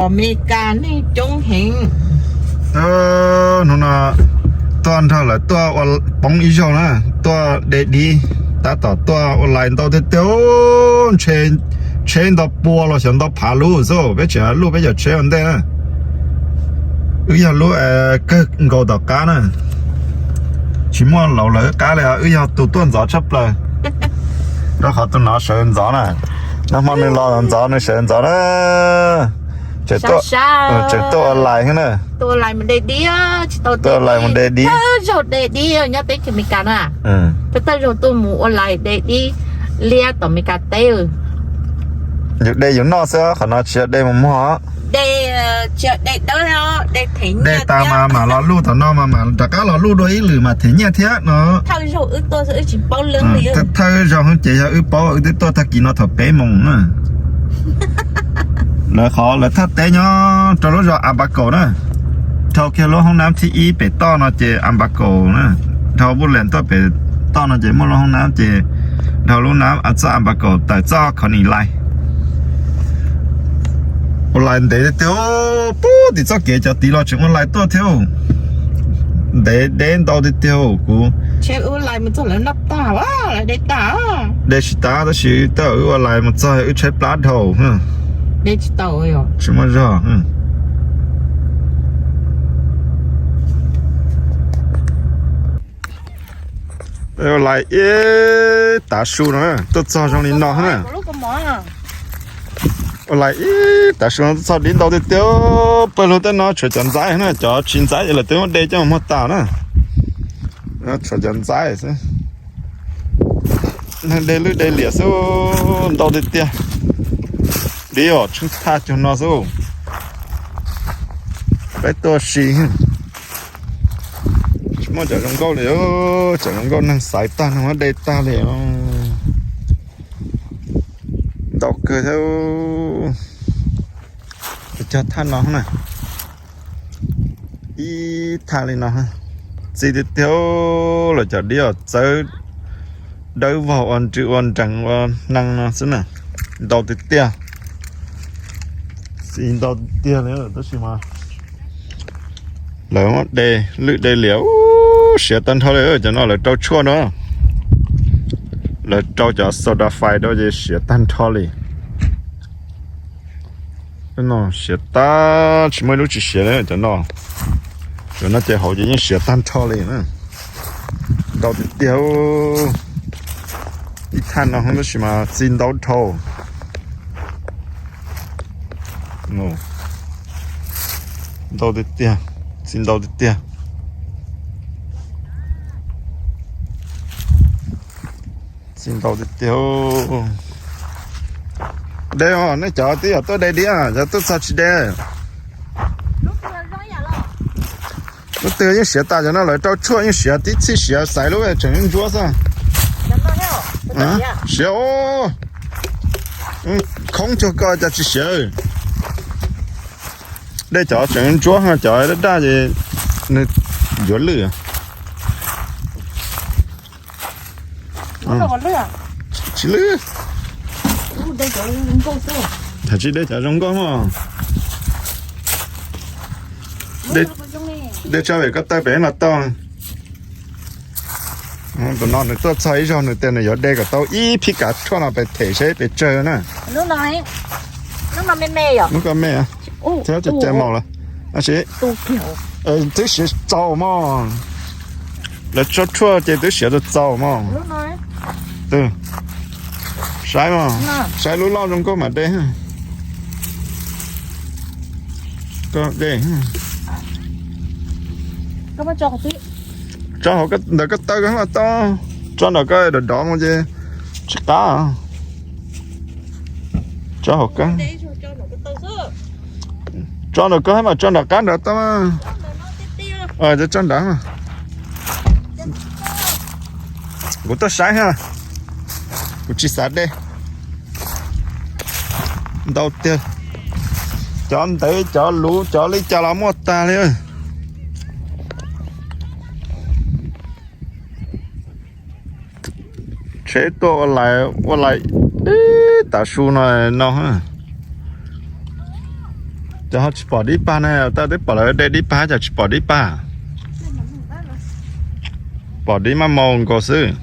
Os, Meskas neeg coob heev. Hnub no tuaj nrog lawv tuaj ua poob ib zaug na, tuaj de dib, tab tom tuaj ua lais ntau tiag tiag. Tsheb ntau pua los xyov ntau phav lub xwb, peb tseem luj peb cov tsheb ua ntej na. Wb yog lub kawg nkaus tom qab na, tsis muaj laus lawv qab li, wb yog tus tuaj ntxov tshaj plaws. Rau qhov tus no sawv ntxov na, nag hmo nws los ntxov nws sawv ntxov na. Tseem tuaj ua lais thiab na. Tuaj ua lais mus de dib, tsis tau tuaj ua lais mus de dib. Thawj zaug de dib nyob teb chaws Amelikas na. Thawj thawj zaug tuaj mus ua lais de dib liab tom Amelikas teb. Yus de yus noj xwb, qhov no tsis yog de mus muag. De, tsis yog de dawb, de them nyiaj. De tas mas mam los luj tom no mas mam rov qab los luj dua ib lwm mas them nyiaj thiab no. Thawj zaug wb tuaj xwb wb tsis paub lawm. Thawj zaug ces yog wb paub, wb twb tuaj tag kis no thaum peb moos na. Lawv qhov lawv thaj teb nyob rau lub zos Abaco na. Dhau kiag lub hoob nab thib ib pem toj no ces Abaco na. Dhau Woodland tuaj pem toj no ces muaj lub hoob nab ces dhau lub nab txoj Abaco tawm txoj Coney Line. Ua lais ntev tiag, pub tim txoj kev cov tid los tseem ua lais tuaj thiab. Ntev deb ntau tiag tiag kuv. De tsis tas tab sis tej zaum wb ua lais mus txog wb tshaib plab dhau. Tsis muaj zog. Ua lais ib tav su no, tuaj txog zoo li no na. Ua lais ib tav su no tuaj txog dib ntau tiag tiag. Pawg lug tej no tshuav cov ntxaib na, cov tsis ntxaib ces lawv twb muab de coj mus muag tas na. Tshuav cov ntxaib xwb. Neeg de lwj de liam xwb, ntau tiag tiag. Dib os, tsheej thaj cuag no xwb. Peb tuaj si, tsis muaj cov zoo nkauj li, cov zoo nkauj neeg xaiv tag neeg muab de tag li. Ntau kawg thiab. Cog thaj no na, ib thaj li no, txi tiag tiag. Lawv cov dib os txawb dawb vog ua nrws ua nrees ua hneev no xwb na, ntau tiag tiag. Txi ntau tiag li tab sis mas lawv muab de lwj de liam siav tag nrho li. Cov no lawv rau tshuaj no, lawv rau cov soda fais rau ces siav tag nrho li. No siav tag tsis muaj ib lub tsis siav li cov no. Cov no ces hauv ces yeej siav tag nrho li. Ntau tiag tiag. Ib thaj no tab sis mas txi ntau dhau. Ntau tiag tiag, txi ntau tiag tiag. Txi ntau tiag tiag. De os, nej cov twb yog tuaj de dib, cov tuaj txog tsis de. Lub twg yeej siav tas, cov no lawv rau tshuaj yeej siav, tib txhij siav xaiv lub tseem ntsuab xwb. Siav, khoob cuag ko cas tsis siav. De cov tseem ntsuab, cov daj daj ces nws yuav lwj. Tsis lwj. Thaum tsis de cov zoo nkauj mog. De tso pem ko taw pem los tau. Tus no nws tuaj txog ib zaug nws tias nws yuav de kom tau ib phij kav tshuaj no pem them seb pes tsawg na. Lub ko me, thiab cov cai maus lawm. Tab sis twb siav txaus mog. Lawv tso tshuaj ces twb siav txaus txaus mog. Saib mog, saib lub loj zoo nkauj mam de. Koj de. Tso hauv ntawm ko taw ko los tau. Tso ntawm ko dov dov mus ces tsis qab. Tso hauv ko. Tso ntawm ko mas tso nram qab nrad tau. Tso nrad. Kuv tuaj saib, kuv tsis xav de. Ntau tiag. Cov ntawv cov luv cov li cas los muaj tag li. Tsheb tuaj ua lais, ua lais ib tav su no no. Ces ho tsis pom dib pag na, twb pom lawv de dib pag ces tsis pom dib pag. Pom dib maj mau nkaus xwb.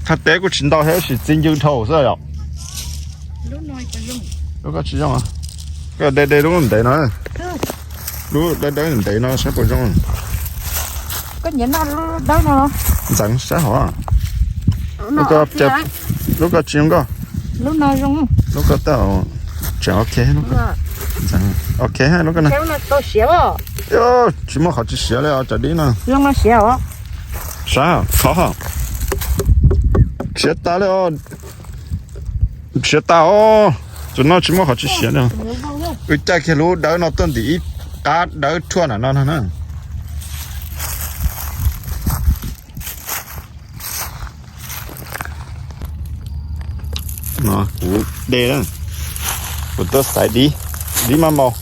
Thaj teb kuj tsis ntau thiab, sis txi ncw dhau xwb yom. Lub koj tsis zoo, koj de de lub ntev no, lub dawb dawb ntev no saib puas zoo. Ntxeev saib hov. Lub koj tsis zoo nkauj. Lub koj tej tseem ok. Ntxeev ok lub koj na. Tsis muaj qhov tsis siav li os cov dib no. Saib, khov. Siav tas li os. Siav tas os. Tus no tsis muaj qhov tsis siav li. Wb caij kiag lub dawb no tuaj ntim ib qab dawb thuaj na no na. No kuv de, kuv tuaj xaiv dib, dib maj mau.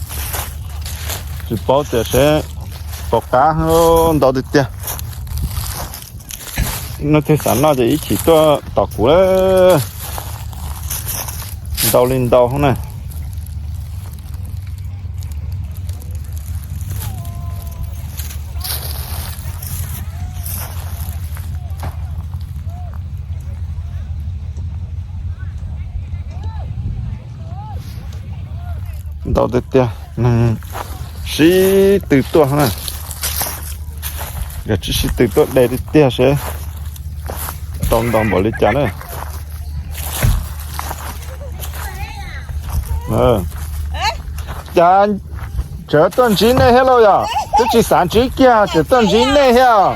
Tsis paub tias seb pom qab, ntau tiag tiag. Leej twg xav noj ces ib chim tuaj tos kuv lawm. Ntau li ntau na. Ntau tiag tiag, neeg sib tw tuaj na. Yog tsis sib tw tuaj de tiag tiag seb tau ntau npaum li cas na. Cas tseem tuaj ntsib nej thiab lauj yom? Twb tsis xav ntsib kiag tseem tuaj ntsib nej thiab.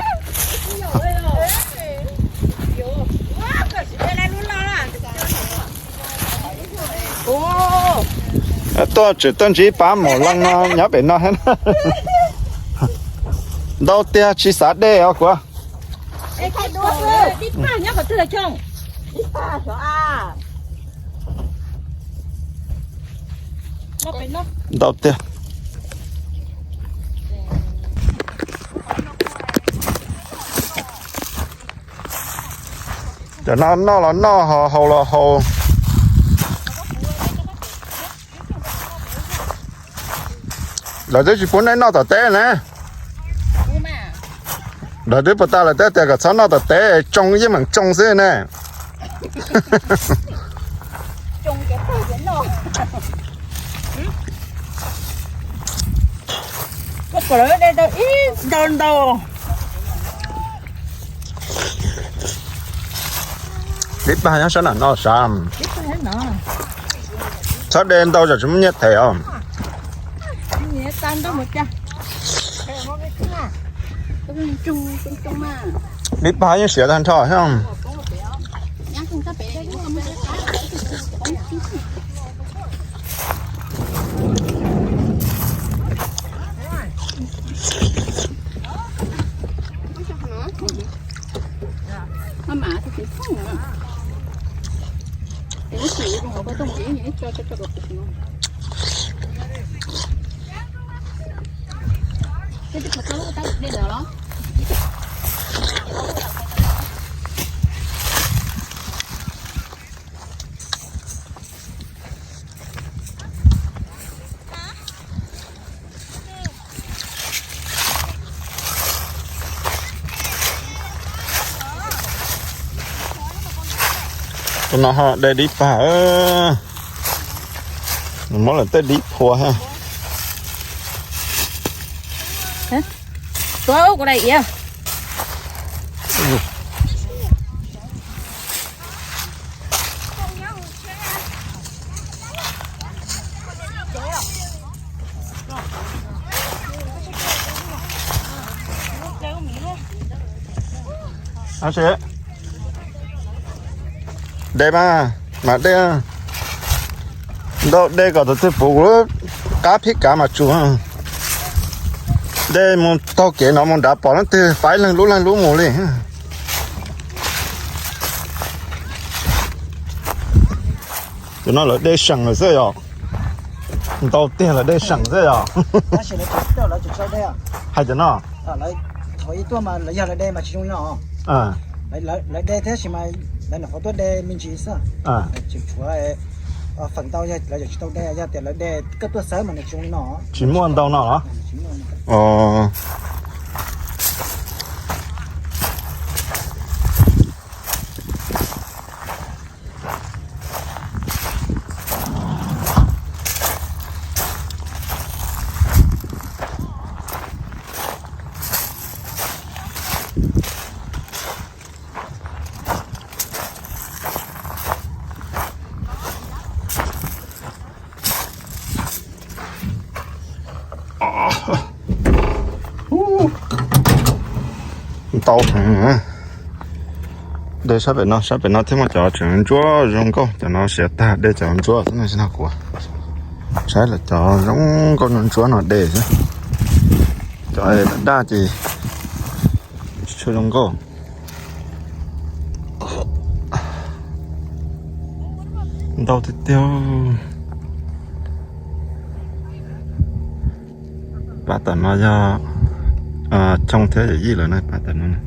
Tuaj tseem tuaj ntsib pab maum leej no nyob pem no thiab. Ntau tiag tsis xav de os kuv. Ntau tiag. Cov no noj los noj, haus los haus. Lawv twb tsis pub nej noj tom teb na. Lawv twb puas tas lawv twb tias kom txhob noj tom teb, tsoo yeej meem tsoo xwb ne. Ib pag nyob sab nram no sav. Txhob de ntau tsam tsis muaj nyiaj them os. Ib pag yeej siav tag nrho thiab. Tus no ho de dib pag, muab lawm tej dib phua thiab. Tuav kuv daim iav. De mas, mas de. Ntau de kom tus twg puv kuv lub qab phib kav mas tsuas. De mus taug kev no mus nrad pom leej twg faib leej lub leej lub mus li. Cov no lawv de seem lawm xwb yom. Ntau tiag lawv de seem xwb yom. Hais cov no. Lawv de thiab sis mas lawv nyuam qhuav tuaj de me ntsis xwb. Tseem tshuav Feem ntau yog lawv tsis tau de, yog tias lawv de koj tuaj xawb mas nws tsis zoo li no. Tsis muaj ntau no los? Ntau heev. De sab pem no, sab pem no thiab muaj cov tseem ntsuab zoo nkauj, cov no siav tag de cov ntsuab xwb no, kuv saib lawm cov zoo nkauj ntsuab no de xwb. Cov daj daj ces tsis tshua zoo nkauj. Ntau tiag tiag. Pab tam no yog Choo thiab yawm yij lawm na, pab tam no na.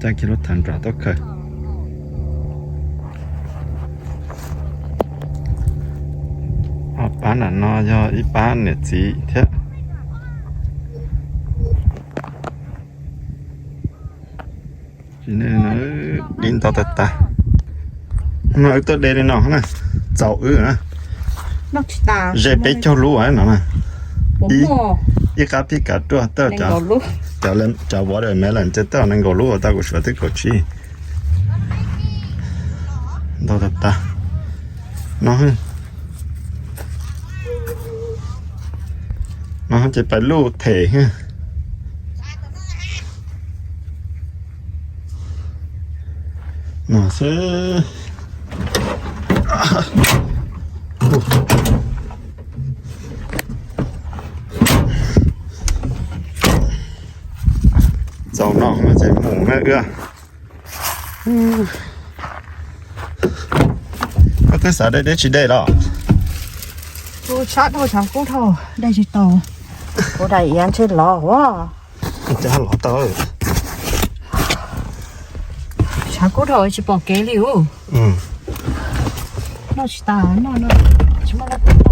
Caij kiag lub thav nram tuaj khaws. Ob pab nram no yog ib pab niam txiv thiab. Di ntau tas tas. No wb tuaj de li no na, txaus wb na. Ze peb caug lub no na. Ib qab pib kav ruaj tawm, cov watermelon ces tawm nees nkaum lub, tau kuv suav twb kaum tsib. Ntau tas tas. No, no ces pais luj them. No xwb. Txaus no ces mus na wb. Koj twb xav de deb tsis de los? Kuv tshab dhau tshav kub dhau, de tsis tau. Kuv daim iav ntshe lov ua. Cas lov tau? Tshav kub dhau tsis pom kev li ub. Noj tsis tas, noj no tsis muaj.